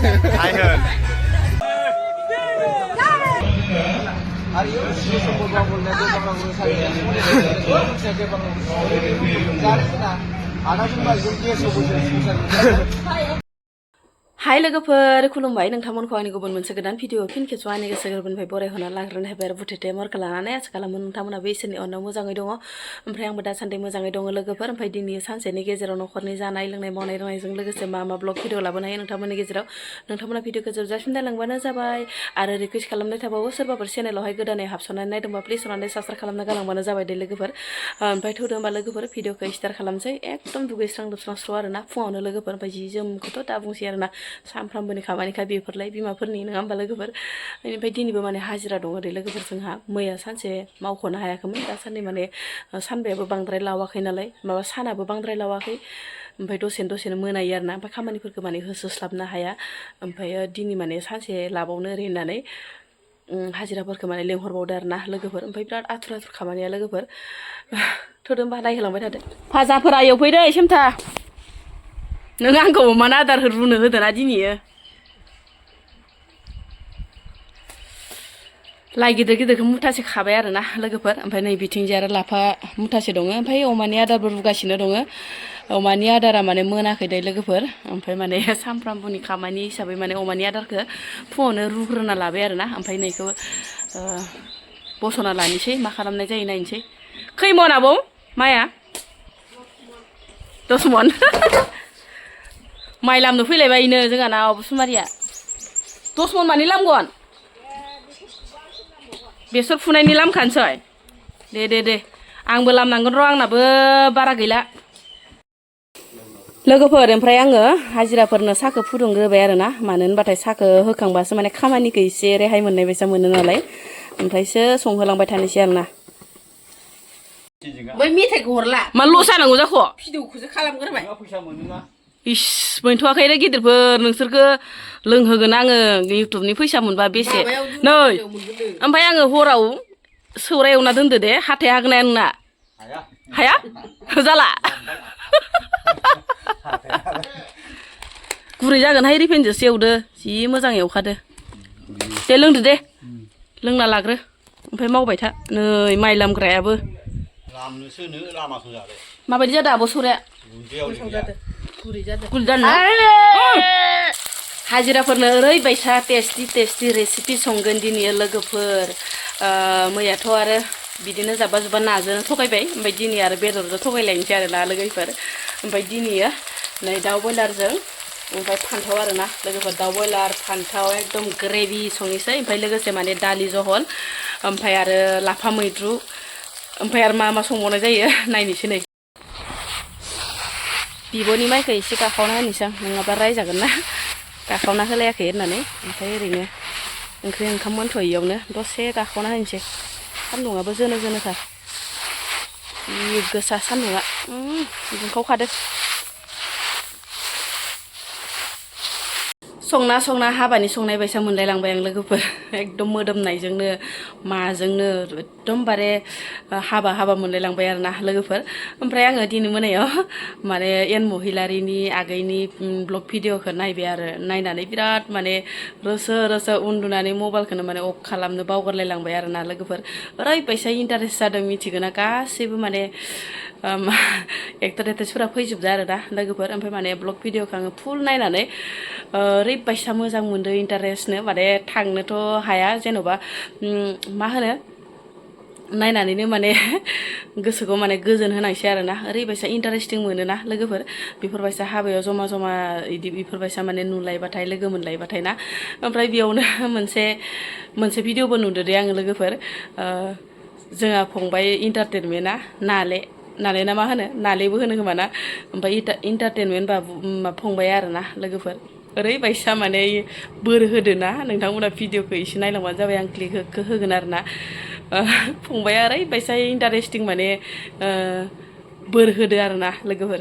Ayun. Ariyo, gusto ko ba mo na doon ang urusan niya? Sige bang dari na. Ana din ba yung dia solution. Hai लोगोफोर खुलुमबाय नोंथांमोनखौ आंनि गुबुन मोनसे गोदान video फिन खेबस आंनि गोसो गोरबोनिफ्राय बरायहरना लाग्रोनो हाबाय आरो बुथेथे मरखौ लानानै आसा खालामो नोंथांमोनाबो इसोरनि अननायाव मोजाङै दङ ओमफ्राय आंबो दासान्दि मोजाङै दङ लोगोफोर ओमफ्राय दिनै सानसेनि गेजेराव न'खरनि जानाय लोंनाय मावनाय दांनायजों लोगोसे मा ब्लग भिडिअ लाबोनो हायो नोंथांमोननि गेजेराव नोंथांमोना भिडिअखौ जोबजासिम नायलांबानो जाबाय आरो रिकुवेस्ट खालामनाय थाबावो सोरबाफोर चेनेलावहाय गोदानै हाबसननानै नायदोंबा प्लिज अननानै साबस्क्राइब खालामना गालांबानो जाबाय दे लोगोफोर ओमफ्राय थौदो होमबा लोगोफोर भिडिअखौ स्टार्ट खालामसै एकदम दुगैस्रां लोबस्रां स्र' आरोना फुङावनो लोगोफोर ओमफ्राय जि जोमखौथ' दा बुंसै आरोना सानफ्रामबोनि खामानिखा बेफोरलाय बिमाफोरनि नङा होमबा लोगोफोर बेनिफ्राय दिनैबो माने हाजिरा दङ ओरै लोगोफोर जोंहा मैया सानसे मावख'नो हायाखैमोन दासान्दि माने सानबायाबो बांद्राय लावाखै नालाय माबा सानाबो बांद्राय लावाखै ओमफ्राय दसेनो मोनायो आरोना ओमफ्राय खामानिफोरखौ माने होसोस्लाबनो हाया ओमफ्राय दिनै माने सानसे लाबावनो ओरै होननानै हाजिराफोरखौ माने लेंहरबावदो आरोना लोगोफोर ओमफ्राय बिराद आथुर खामानिया लोगोफोर थोदो होमबा नायहोलांबाय थादो फाजाफोरा एवफैदो सेमथा नों आंखौ अमानो आदार रुनो होदोना दिनैयो लाइ गिदिर गिदिरखौ मुथासे खाबाय आरोना लोगोफोर ओमफ्राय नै बिथिंजाय आरो लाफा मुथासे दङ ओमफ्राय अमानि आदारबो रुगासिनो दङ अमानि आदारा माने मोनाखै दे लोगोफोर ओमफ्राय माने सानफ्रामबोनि खामानि हिसाबै माने अमानि आदारखौ फुङावनो रुग्रोना लाबाय आरोना ओमफ्राय नैखौ बसना लानोसै मा खालामनाय जायो नायनोसै खै मन आबौ माया 10 मन माइ लामनो फैलायबायनो जोंहाना बुसुमारिया 10 मन मानि लामगोन बेसर फुनायनि लामखानोसै दे आंबो लामनांगोन र' आंनाबो बारा गैला लोगोफोर ओमफ्राय आङो हाजिराफोरनो साहाखौ फुदुंग्रोबाय आरोना मानो होनबाथाय साहाखौ होखांबासो माने खामानिखौ एसे रेहाय मोननाय बायसा मोनो नालाय ओमफ्रायसो संहोलांबाय थानोसै आरोना बै मेथाइखौ हरला मा लस जानांगौ जाखो भिडिअखौसो खालामग्रोबाय इस मोनथ'वाखै रे गिदिरफोर नोंसोरखौ लोंहोगोन आङो इउटुबनि फैसा मोनबा बेसे नै ओमफ्राय आङो हराव सौराय एवना दोनदो दे हाथाया हागोन आंना हाया जाला गुरै जागोनहाय रिफाइनजोंसो एवदो जि मोजां एवखादो दे लोंदो दे लोंना लाग्रो ओमफ्राय मावबाय था नै माइ लामग्रायाबो माबायदि जादों आब' सौराया गुरै जादों हाजिराफोरनो ओरैबायसा टेस्टि रेसिपि संगोन दिनै लोगोफोर मैयाथ' आरो बिदिनो जाब्बा जुब्बा नाजों थगायबाय ओमफ्राय दिनै आरो बेदरजों थगायलायनोसै आरोना लोगोफोर ओमफ्राय दिनैयो नै दाउ बयलारजों ओमफ्राय फान्थाव आरोना लोगोफोर दाउ बयलार फान्थाव एकदम ग्रेभि संनोसै ओमफ्राय लोगोसे माने दालि जहल ओमफ्राय आरो लाफा मैद्रु ओमफ्राय आरो मा संबावनाय जायो नायनोसै नै बिब'नि माइखौ एसे गाखावना होनोसै आं नङाबा रायजागोन ना गाखावना होलायाखै होननानै ओमफ्राय ओरैनो ओंख्रि ओंखाम मोनथ'यैयावनो दसे गाखावना होनोसै सान्दुङाबो जोनोखा जि गोसा सान्दुङा दुंखावखादो संना हाबानि संनाय बायसा मोनलायलांबाय आं लोगोफोर एकदम मोदोमनायजोंनो माजोंनो एकदमबारे हाबा मोनलायलांबाय आरोना लोगोफोर ओमफ्राय आङो दिनै मोनायाव माने एन महिलारिनि आगैनि ब्लग भिडिअखौ नायबाय आरो नायनानै बिराद माने रोसो उन्दुनानै मबाइलखौनो माने अफ खालामनो बावगारलायलांबाय आरोना लोगोफोर ओरैबायसा इन्टारेस्ट जादों मिथिगोना गासैबो माने एक्टर एक्ट्रेसफोरा फैजोबदो आरोना लोगोफोर ओमफ्राय माने ब्लग भिडिअखौ आङो फुल नायनानै ओरैबायसा मोजां मोनदों इन्टारेस्टनो माने थांनोथ' हाया जेन'बा मा होनो नायनानैनो माने गोसोखौ माने गोजोन होनांसै आरोना ओरैबायसा इन्टारेस्टिं मोनोना लोगोफोर बेफोरबायसा हाबायाव जमा इदि बेफोरबायसा माने नुलायबाथाय लोगो मोनलायबाथाय ना ओमफ्राय बेयावनो मोनसे भिडिअबो नुदो दे आङो लोगोफोर जोंहा फंबाय इन्टारटेनमेन्टआ नाले ना मा होनो नालेबो होनो खोमा ना ओमफ्राय इन्टारटेनमेन्ट फंबाय आरोना लोगोफोर ओरैबायसा माने बोर होदोना नोंथांमोना भिडिअखौ एसे नायलांबानो जाबाय आं क्लिक होगोन आरोना फंबाया ओरैबायसा इन्टारेस्टिं माने बोर होदो आरोना लोगोफोर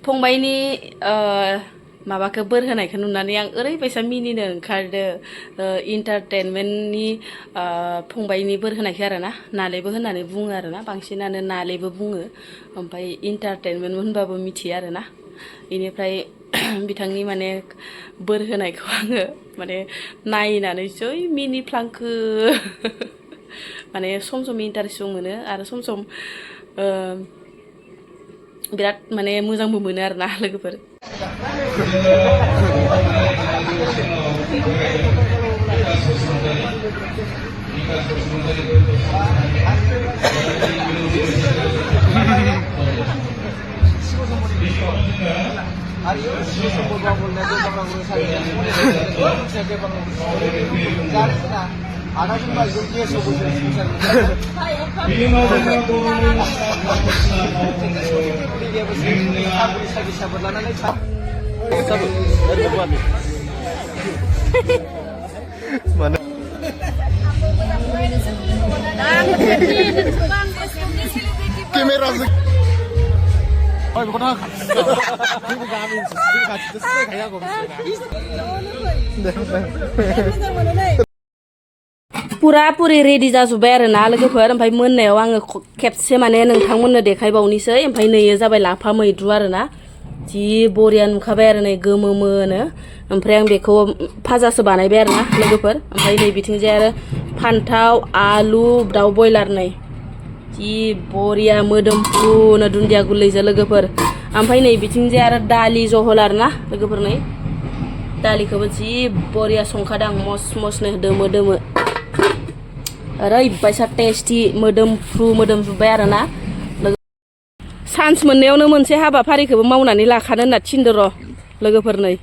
फंबायनि माबाखौ बोर होनायखौ नुनानै आं ओरैबायसा मिनिनो ओंखारदो इन्टारटेनमेन्टनि फंबायनि बोर होनायखौ आरोना नालेबो होननानै बुङो आरोना बांसिनानो नालेबो बुङो ओमफ्राय इन्टारटेनमेन्ट होनबाबो मिथियो आरोना बेनिफ्राय बिथांनि माने बोर होनायखौ आङो माने नायनानै जै मिनिफ्लांखो माने सम सम इन्टारेस्टबो मोनो आरो सम सम बिराद माने मोजांबो मोनो आरोना लोगोफोर Ariyo, semua bangun nanti orang urusan saya bangun. Jadi na, ada juga dia sebut sebut. Dia bersih, habis lagi sabar lana lagi. Sabar, ada buat. Mana? Kamera. bukan aku. Ini kami ini kayak aku. पुरापुरि ready जाजोब्बाय आरो ना लोगोफोर ओमफ्राय मोननायाव आङो खेबसे माने नोंथांमोननो देखायबावनोसै ओमफ्राय नैयो जाबाय लाफा मैद्रु आरो ना जि बरिया नुखाबाय आरो नै गोमोमोनो ओमफ्राय आं बेखौ फाजासो बानायबाय आरो ना लोगोफोर ओमफ्राय नै बिथिंजाय आरो फान्थाव आलु दाउ बयलार नै जि बरिया मोदोमफ्रुनो दुन्दिया गोरलैजों लोगोफोर ओमफ्राय नै बिथिंजाय आरो दालि जहल आरो ना लोगोफोर नै दालिखौबो जि बरिया संखादां मस मसनो दोमो दोमो ओरैबायसा टेस्टि मोदोमफ्रुबाय आरो ना सान्स मोननायावनो मोनसे हाबाफारिखौबो मावनानै लाखानो होनना थिनदो र' लोगोफोर नै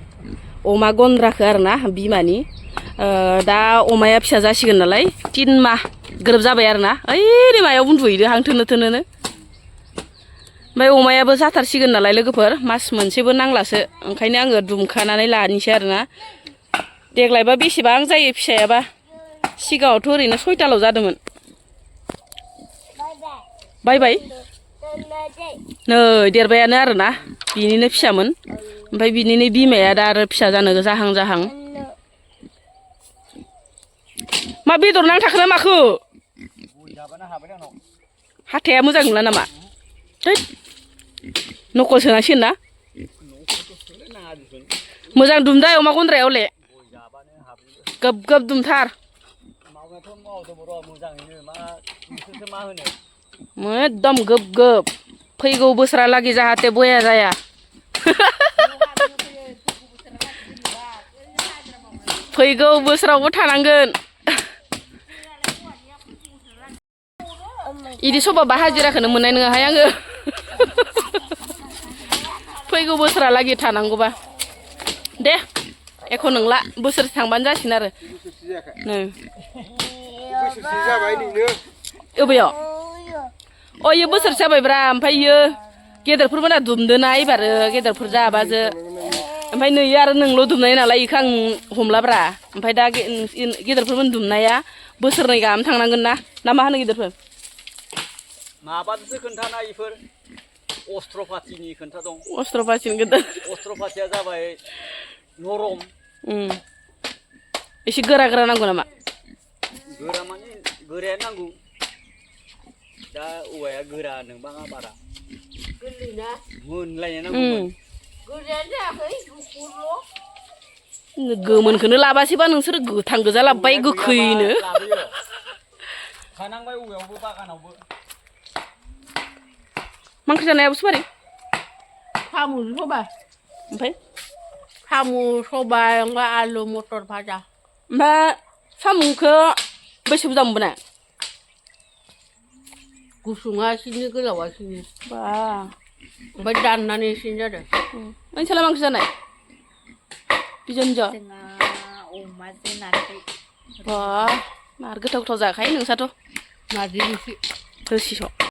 अमा गन्द्राखौ आरो ना बिमानि दा अमाया फिसा जासिगोन नालाय 3 माह ग्रोब जाबाय आरो ना ओइ मायाव उन्दुहैदो हां थोनो थोनोनो ओमफ्राय अमायाबो जाथारसिगोन नालाय लोगोफोर मास मोनसेबो नांलासो ओंखायनो आङो दुमखानानै लानोसै आरो ना देग्लायबा बेसेबां जायो फिसायाबा सिगाङावथ' ओरैनो 6ताल' जादोंमोन बाय नै देरबायानो आरो ना बिनिनो फिसामोन ओमफ्राय बिनिनो बिमाया दा आरो फिसा जानो जाहां मा बेदर नांथाखो ना माखो हाथाया मोजां नंला नामा नकल सोनांसिगोन ना मोजां दुमदा अमा गन्द्रायावले गोब दुमथार एकदम गोब फैगौ बोसोरालागै जाहाथे बया जाया फैगौ बोसोरावबो थानांगोन इदि सबाबा हाजिराखौनो मोननाय नङाहाय आङो फैगौ बोसोरालागै थानांगौबा दे एख' नंला बोसोरसे थांबानो जासिगोन आरो अबेयाव अ इयो बोसोरसे जाबायब्रा ओमफ्राय इयो गेदेरफोरबो ना दुमदोना एबार गेदेरफोर जाबाजो ओमफ्राय नै आरो नोंल' दुमनाय नालाय इखौ आं हमलाब्रा ओमफ्राय दा गेदेरफोरमोन दुमनाया बोसोरनै गाहाम थांनांगोन ना मा होनो गेदेरफोर माबादोसो खोन्थाना इफोर अस्त्रपातिनि खोन्था दं अस्त्रपातिनि गेदेर अस्त्रपातिया जाबाय नरम एसे गोरा नांगौ नामा गोरा माने गोरायानो नांगौ दा औवाया गोरा नोंबाङा बारा गोरलैना मोनलायनाय नांगौमोन गोरायानो जायाखै गुफुरल' गोमोनखौनो लाबासैबा नोंसोर गोथां गोजा लाबबाय गोखैनो खानांबाय औवायावबो बागानावबो मा ओंख्रि जानायाबो सबारि साम' सबाय ओमफ्राय साम' सबाय ओमफ्राय आलु मटर भाजा ओमफ्राय साम'खौ बेसे बुरजा मोनबोनाय गुसुङा सिनि गोलावा सिनि बा ओमफ्राय दाननानै सिनि जादों नोंसालाय मा ओंख्रि जानाय बिजोंजो जोंहा अमाजों नारजि बा मार गोथाव जाखायो नोंसाथ' नारजि रोसि रोसिस'